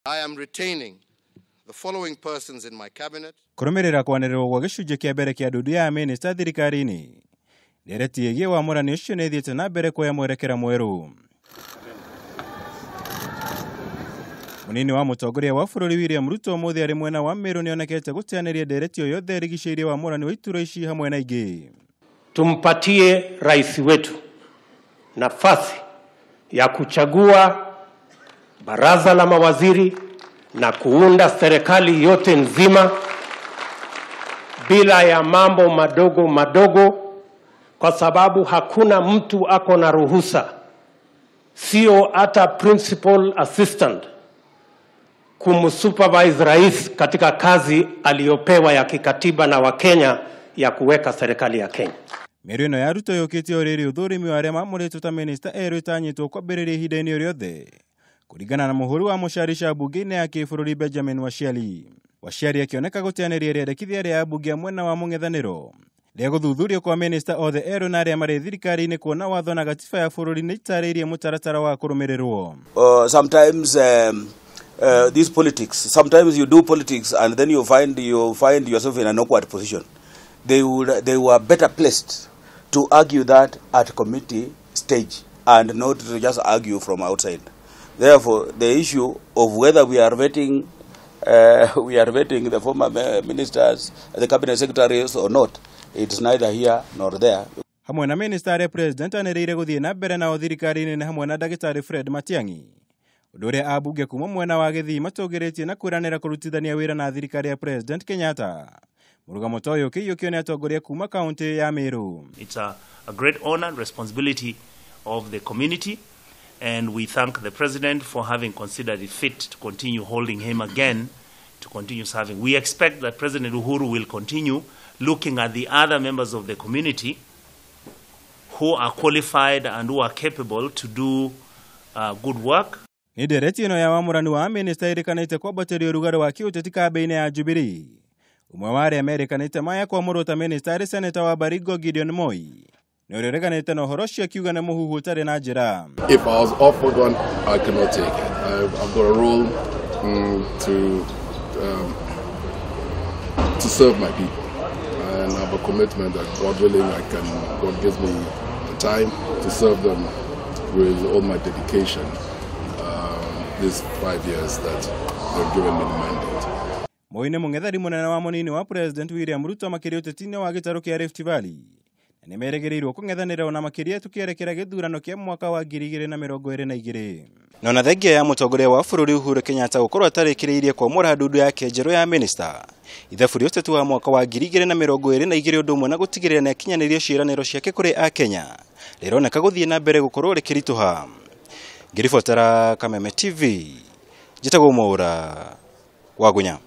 I am retaining the following persons in my cabinet. Kũrũmĩrĩra kwanĩrĩrwo gwa gĩcunjĩ kĩa mbere kĩa ndundu ya mĩnĩsta thirikari-inĩ, ndereti ĩgiĩ wamũrani ũcio nĩ ĩthiĩte na mbere kuoya mwerekera mwerũ. Mũnini wa mũtongoria wa bũrũri William Ruto ũmũthĩ arĩ mwena wa Meru nĩonekete gũteanĩria ndereti o yothe ĩrigicĩirie wamũrani wa iturwa ici hamwe na ingĩ. Tumpatie rais wetu nafasi ya kuchagua baraza la mawaziri na kuunda serikali yote nzima bila ya mambo madogo madogo, kwa sababu hakuna mtu ako na ruhusa, sio hata principal assistant, kumsupervise rais katika kazi aliyopewa ya kikatiba na Wakenya ya kuweka serikali ya Kenya. Mĩario ĩno ya Ruto yũkĩte o rĩrĩ ũthũrimi wa arĩa mamũrĩtwo ta mĩnĩsta erũ ĩtanyĩtwo kwambĩrĩria ihinda-inĩ o rĩothe kũringana na mũhũri wa mũcarica mbunge-inĩ ya kĩbũrũri Benjamin Washiali. Washiali akĩoneka gũteanĩria rĩendekithia rĩa ambunge a mwena wa mũng'ethanĩro rĩa gũthuthurio kwa mĩnĩsta othe erũ na arĩa marĩ thirikari-inĩ kuona watho na gatiba ya bũrũri nĩ itarĩirie mũtaratara wa kũrũmĩrĩrwo. Sometimes these politics, sometimes you do politics and then you find yourself in an awkward position. They were better placed to argue that at committee stage and not to just argue from outside. Therefore, the issue of whether we are vetting the former ministers, the cabinet secretaries or not, it's neither here nor there. Hamwe na minister arĩa president anĩrĩire gũthiĩ na mbere nao thirikari-inĩ nĩ hamwe na ndagĩtarĩ Fred Matiang'i, ũndũ ũrĩa ambunge kuma mwena wa Gĩthii matũgĩrĩtie na kwĩranĩra kũrutithania wĩra na thirikari ya President Kenyatta. Mũrugamo ta ũyũ ũkĩiyũkio nĩ atongoria kuma kaunti ya Meru. It's a great honor and responsibility of the community, and we thank the president for having considered it fit to continue holding him again, to continue serving. We expect that President Uhuru will continue looking at the other members of the community who are qualified and who are capable to do good work. Nĩ ndereti ĩno ya wamũrani wa mĩnĩsta ĩrĩkanĩte kwambatĩria ũrugarĩ wa kĩũteti kambĩ-inĩ ya Jubilee. Ũmwe wa arĩa merĩkanĩte maya kwamũrwo ta mĩnĩsta arĩ seneta wa Baringo Gideon Moi nĩ ũrĩa ũreganĩte na ũhoro ũcio akiuga nĩ mũhuhu ũtarĩ na njĩra. If I was offered one, I cannot take it. I've got a role to serve my people, and I have a commitment that God willing, God gives me the time to serve them with all my dedication. These 5 years that they've given me the mandate. Moi nĩ mũng'etheri mũnene wa mũnini wa President William Ruto makĩria ũteti-inĩ wa gĩtarũ kĩa Rift Valley, na nĩmerĩgĩrĩirwo kũng'ethanĩra ona makĩria tũkĩerekera gĩthurano kĩa mwaka wa 2022. Na ona thengia ya mũtongoria wa bũrũri Uhuru Kenyatta gũkorwo atarĩkĩrĩirie kwamũra ndundu yake njerũ ya mĩnĩsta, ithabu rĩa ũteti wa mwaka wa 2022 ũndũ ũmwe na gũtigĩrĩra nĩakinyanĩirie ciĩranĩro ciake kũrĩ Akenya rĩroneka gũthiĩ na mbere gũkorwo rĩkĩritũha. Ngĩribotera Kameme TV, njĩtagwo Mwaura Wagunya.